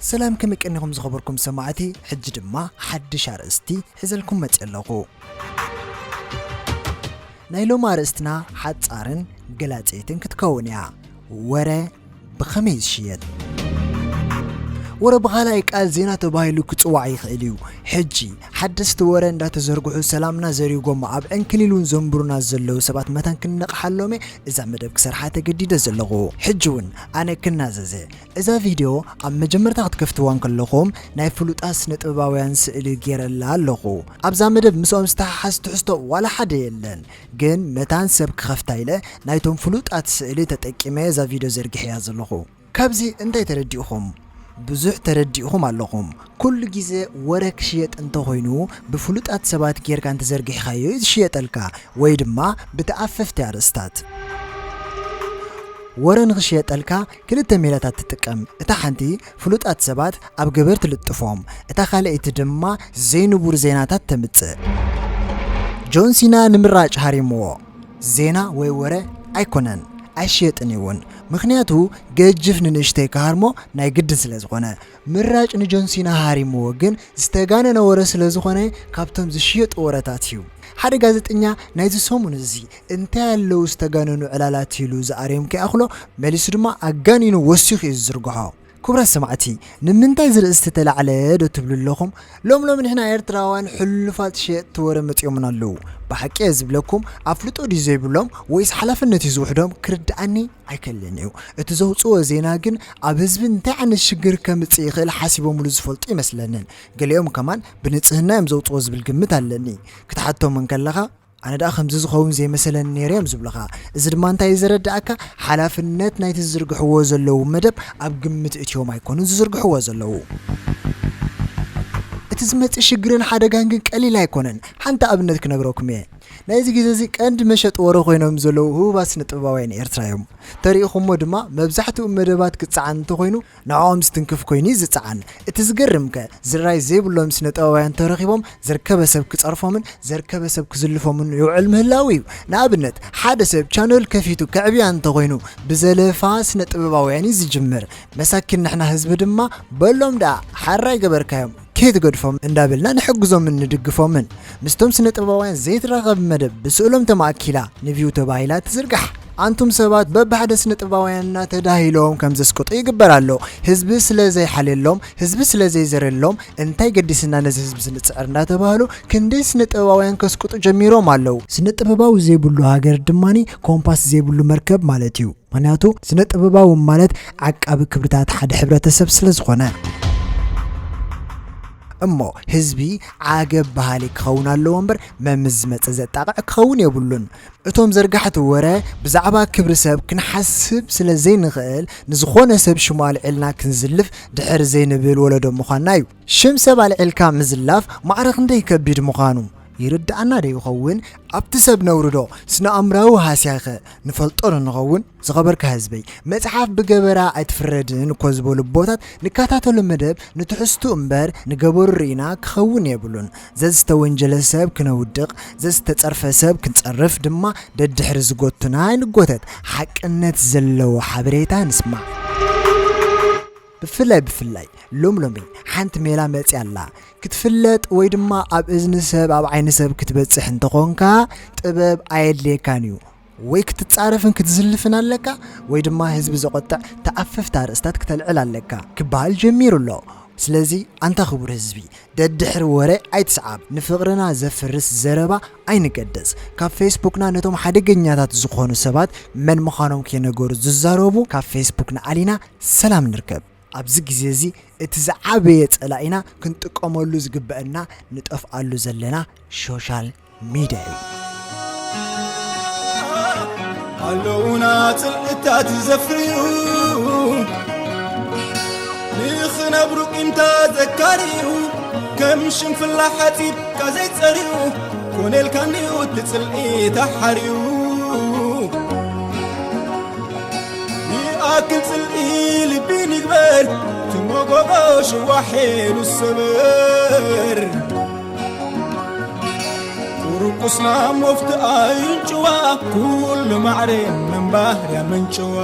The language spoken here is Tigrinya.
ሰላም፣ ከመይ ቀኒኹም ዝኸበርኩም ሰማዕቲ? ሕጂ ድማ ሓድሽ ኣርእስቲ ሒዘልኩም መጽእ ኣለኹ። ናይ ሎሚ ኣርእስትና ሓጻርን ገላጽይትን ክትከውን እያ። ወረ ብኸመይ ዝሽየጥ? ወረ ብኻልኣይ ቃል ዜና ተባሂሉ ክጽዋዕ ይኽእል እዩ። ሕጂ ሓደስቲ ወረ እንዳተዘርግሑ ሰላምና ዘሪጎሞ ኣብ ዕንክሊል እውን ዘንብሩና ዘለዉ ሰባት መታን ክንነቕሓሎም እየ እዛ መደብ ክሰርሓ ተገዲደ ዘለኹ። ሕጂ እውን ኣነ ክናዘዘ እዛ ቪድዮ ኣብ መጀመርታ ክትከፍትዋ እንከለኹም ናይ ፍሉጣት ስነ ጥበባውያን ስእሊ ገይረላ ኣለኹ። ኣብዛ መደብ ምስኦም ዝተሓሓዝ ትሕዝቶ ዋላ ሓደ የለን። ግን መታን ሰብ ክኸፍታ ኢለ ናይቶም ፍሉጣት ስእሊ ተጠቂመ እዛ ቪድዮ ዘርጊሐያ ዘለኹ። ካብዚ እንታይ ተረዲእኹም? ብዙሕ ተረዲእኹም ኣለኹም። ኩሉ ግዜ ወረ ክሽየጥ እንተኾይኑ ብፍሉጣት ሰባት ጌርካ እንተዘርጊሕካዮ እዩ ዝሽየጠልካ፣ ወይ ድማ ብተኣፈፍቲ ኣርእስታት። ወረ ንኽሽየጠልካ ክልተ ሜላታት ትጥቀም። እታ ሓንቲ ፍሉጣት ሰባት ኣብ ገበር ትልጥፎም፣ እታ ካልኣይቲ ድማ ዘይንቡር ዜናታት ተምጽእ። ጆን ሲና ንምራጭ ሃሪምዎ። ዜና ወይ ወረ ኣይኮነን፣ ኣይሽየጥን እውን። ምኽንያቱ ገጅፍ ንንእሽተይ ክሃርሞ ናይ ግድን ስለ ዝኾነ። ምራጭ ንጆን ሲና ሃሪምዎ ግን ዝተጋነነ ወረ ስለ ዝኾነ ካብቶም ዝሽየጡ ወረታት እዩ። ሓደ ጋዜጠኛ ናይዚ ሰሙን እዚ እንታይ ኣለዉ ዝተጋነኑ ዕላላት ኢሉ ዝኣርዮም ከይኣኽሎ መሊሱ ድማ ኣጋኒኑ ወሲኹ እዩ ዝዝርግሖ። ክቡራት ሰማዕቲ፣ ንምንታይ እዚ ርእስቲ ተላዕለ ዶ ትብሉ ኣለኹም? ሎም ሎም ንሕና ኤርትራውያን ሕሉፋት ሸየጥቲ ወረ መጺኦምና ኣለዉ። ብሓቂ እየ ዝብለኩም፣ ኣፍልጦ ድዩ ዘይብሎም ወይስ ሓላፍነት እዩ ዝውሕዶም ክርድኣኒ ኣይከልን እዩ። እቲ ዘውጽኦ ዜና ግን ኣብ ህዝቢ እንታይ ዓይነት ሽግር ከምጽእ ይኽእል ሓሲቦምሉ ዝፈልጡ ይመስለንን። ገሊኦም ከማን ብንጽህና እዮም ዘውጽኦ ዝብል ግምት ኣለኒ። ክትሓቶም እንከለኻ ኣነ ደኣ ከምዚ ዝኸውን ዘይመሰለኒ ነይረ እዮም ዝብሉኻ። እዚ ድማ እንታይ እዩ ዘረድኣካ? ሓላፍነት ናይቲ ዝዝርግሕዎ ዘለዉ መደብ ኣብ ግምት እትዮም ኣይኮኑን ዝዝርግሕዎ ዘለዉ። እቲ ዝመጽእ ሽግርን ሓደጋን ግን ቀሊል ኣይኮነን። ሓንቲ ኣብነት ክነግረኩም እየ። ናይዚ ግዜ እዚ ቀንዲ መሸጢ ወረ ኮይኖም ዘለዉ ህቡባት ስነ ጥበባውያን ኤርትራ እዮም። ተሪኢኹሞ ድማ መብዛሕትኡ መደባት ክጸዓን እንተኾይኑ ንዕኦም ዝትንክፍ ኮይኑ እዩ ዝጸዓን። እቲ ዝገርምከ ዝራይ ዘይብሎም ስነ ጥበባውያን ተረኺቦም ዘርከበ ሰብ ክጸርፎምን ዘርከበ ሰብ ክዝልፎምን ይውዕል ምህላው እዩ። ንኣብነት ሓደ ሰብ ቻነል ከፊቱ ከዕብያ እንተኾይኑ ብዘለፋ ስነ ጥበባውያን እዩ ዝጅምር። መሳኪን ንሕና ህዝቢ ድማ በሎም ደኣ ሓራይ ገበርካዮም ከይትገድፎም እንዳበልና ንሕግዞምን ንድግፎምን። ምስቶም ስነ ጥበባውያን ዘይትራኸብ መደብ ብስእሎም ተማእኪላ ንቪው ተባሂላ ትዝርጋሕ። ኣንቱም ሰባት በብሓደ ስነ ጥበባውያንና ተዳሂሎም ከም ዘስቅጡ ይግበር ኣሎ። ህዝቢ ስለ ዘይሓልየሎም፣ ህዝቢ ስለ ዘይዘረሎም እንታይ ገዲስና ነዚ ህዝቢ ስንጽዕር እንዳተባህሉ ክንደይ ስነ ጥበባውያን ከስቅጡ ጀሚሮም ኣለዉ። ስነ ጥበባዊ ዘይብሉ ሃገር ድማኒ ኮምፓስ ዘይብሉ መርከብ ማለት እዩ። ምኽንያቱ ስነ ጥበባዊ ማለት ዓቃቢ ክብርታት ሓደ ሕብረተሰብ ስለ ዝኾነ። እሞ ህዝቢ ዓገብ በሃሊ ክኸውን ኣለዎ እምበር መምስ ዝመጸ ዘጣቕዕ ክኸውን የብሉን። እቶም ዘርጋሕቲ ወረ ብዛዕባ ክብሪ ሰብ ክንሓስብ ስለ ዘይንኽእል ንዝኾነ ሰብ ሽሙ ኣልዒልና ክንዝልፍ ድሕር ዘይንብል ወለዶ ምዃንና እዩ። ሽም ሰብ ኣልዒልካ ምዝላፍ ማዕረ ክንደይ ከቢድ ምዃኑ ይርድኣና ዶ ይኸውን? ኣብቲ ሰብ ነውርዶ ስነ ኣእምራዊ ሃስያኸ ንፈልጦ ዶ ንኸውን? ዝኸበርካ ህዝበይ፣ መጽሓፍ ብገበራ ኣይትፍረድን እኮ ዝበሉ ኣቦታት ንከታተሎ መደብ ንትሕዝቱ እምበር ንገበሩ ርኢና ክኸውን የብሉን። ዘዝተወንጀለ ሰብ ክነውድቕ፣ ዘዝተጸርፈ ሰብ ክንጸርፍ ድማ ደድሕሪ ዝጎቱና ኣይንጎተት። ሓቅነት ዘለዎ ሓበሬታ ንስማዕ። ብፍላይ ብፍላይ ሎም ሎሚ ሓንቲ ሜላ መጽያ ኣላ። ክትፍለጥ ወይ ድማ ኣብ እዝኒ ሰብ ኣብ ዓይኒ ሰብ ክትበጽሕ እንተኾንካ ጥበብ ኣየድልየካን እዩ። ወይ ክትጻረፍን ክትዝልፍን ኣለካ ወይ ድማ ህዝቢ ዘቖጥዕ ተኣፈፍቲ ኣርእስታት ክተልዕል ኣለካ ክበሃል ጀሚሩ ኣሎ። ስለዚ ኣንታ ክቡር ህዝቢ ደድሕሪ ወረ ኣይትስዓብ። ንፍቕርና ዘፍርስ ዘረባ ኣይንገደስ። ካብ ፌስቡክና ነቶም ሓደገኛታት ዝኾኑ ሰባት መን ምዃኖም ከይነገሩ ዝዛረቡ ካብ ፌስቡክ ንኣሊና ሰላም ንርከብ። ኣብዚ ግዜ እዚ እቲ ዝዓበየ ጸላኢና ክንጥቀመሉ ዝግበአና ንጠፍኣሉ ዘለና ሶሻል ሚድያ እዩ። ኣለዉና ጽልእታት ዘፍርዩ ንኽነብሩ ቂምታ ዘካርዩ ከም ሽንፍላ ሓጺብካ ዘይጸርዩ ኮነልካ እንድዩ እቲ ጽልኢ ተሓርዩ። ይኣክል ጽልኢ ልቢ ንግበር ትመጎጎ ሽዋሒሉ ሰበር ቁርቁስና ሞፍቲ ኣዩንጭዋ ኩሉ ማዕረ መንባህርያ መንጭዋ።